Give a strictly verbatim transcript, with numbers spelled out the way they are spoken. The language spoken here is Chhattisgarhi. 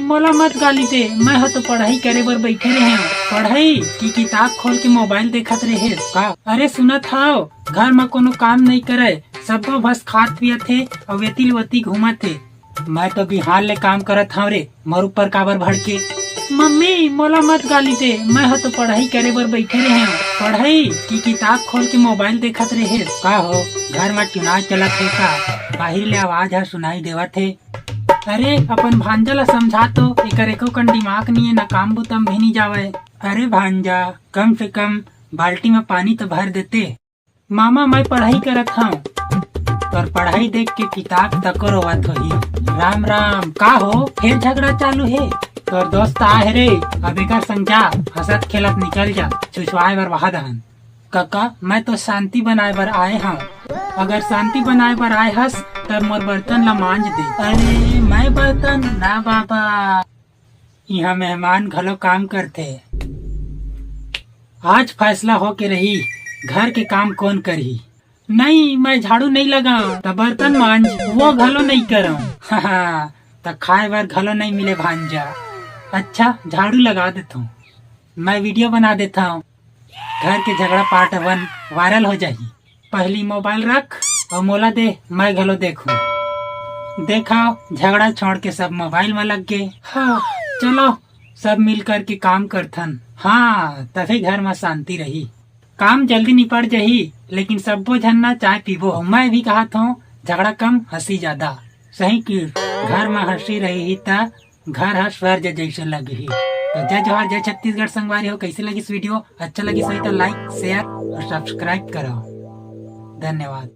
मोला मत गाली दे, मैं ह तो पढ़ाई करे बर बैठे रहे हूँ। पढ़ाई की किताब खोल के मोबाइल देखत रहे का? अरे सुनत हव, घर म कोनो काम नहीं करे, सब्बो बस खात पियत हे अउ एती ले ओती घूमत हे। मैं तो बिहान ले काम करत हव रे, मोर ऊपर काबर भड़के? मम्मी, मोला मत गाली दे, मैं ह तो पढ़ाई करे बर बैठे रहे हूँ। पढ़ाई की किताब खोल के मोबाइल देखत रहे। का हो, घर म चुनाव चलत हे का? बाहिर ले आवाज ह सुनाई देवत हे। अरे, अपन भांजा ला समझा तो, एकर एको कन दिमाग नहीं है, ना काम बुता म भी नहीं जावे। अरे भांजा, कम से कम बाल्टी म पानी तो भर देते। मामा, मैं पढ़ाई करत हव। तोर पढ़ाई देख के किताब तको रोवत होही। राम राम। का हो, फेर झगड़ा चालू हे? तोर दोस्त आए हे रे, अब एकर संग जा, हंसत खेलत निकल जा, छुछवाए बर वहा दहन। कका, मैं तो शांति बनाए बर आए हव। अगर शांति बनाए बर आए हस, तब मोर बर्तन ला मांज दे। अरे, मैं बर्तन ना बाबा, इहाँ मेहमान घलो काम करथे। आज फैसला होके रही, घर के काम कौन करही। नहीं, मैं झाड़ू नहीं लगाऊं, त बर्तन मांज, वो घलो नहीं करूं। त खाए बर घलो नहीं मिले भांजा। अच्छा, झाड़ू लगा देता हूँ, मैं वीडियो बना देता हूँ। घर के झगड़ा पार्ट वन वायरल हो जाही। पहली मोबाइल रख अउ मोला दे, मैं घलो देखूं। देखा, झगड़ा छोड़ के सब मोबाइल में लग गए। हाँ, चलो, सब मिल करके काम करथन। हाँ, तभी घर में शांति रही। काम जल्दी निपट जही, लेकिन सब्बो झन ना चाय पीबो। अउ मैं भी कहा थो, झगड़ा कम, हंसी ज्यादा। सही कि घर में हंसी रही ही त घर ह स्वर्ग जैसे लगही। तो जय जोहार, जय छत्तीसगढ़ संगवारी हो। कैसे लगिस वीडियो? अच्छा लगिस होही तो लाइक, शेयर और सब्सक्राइब करो। धन्यवाद।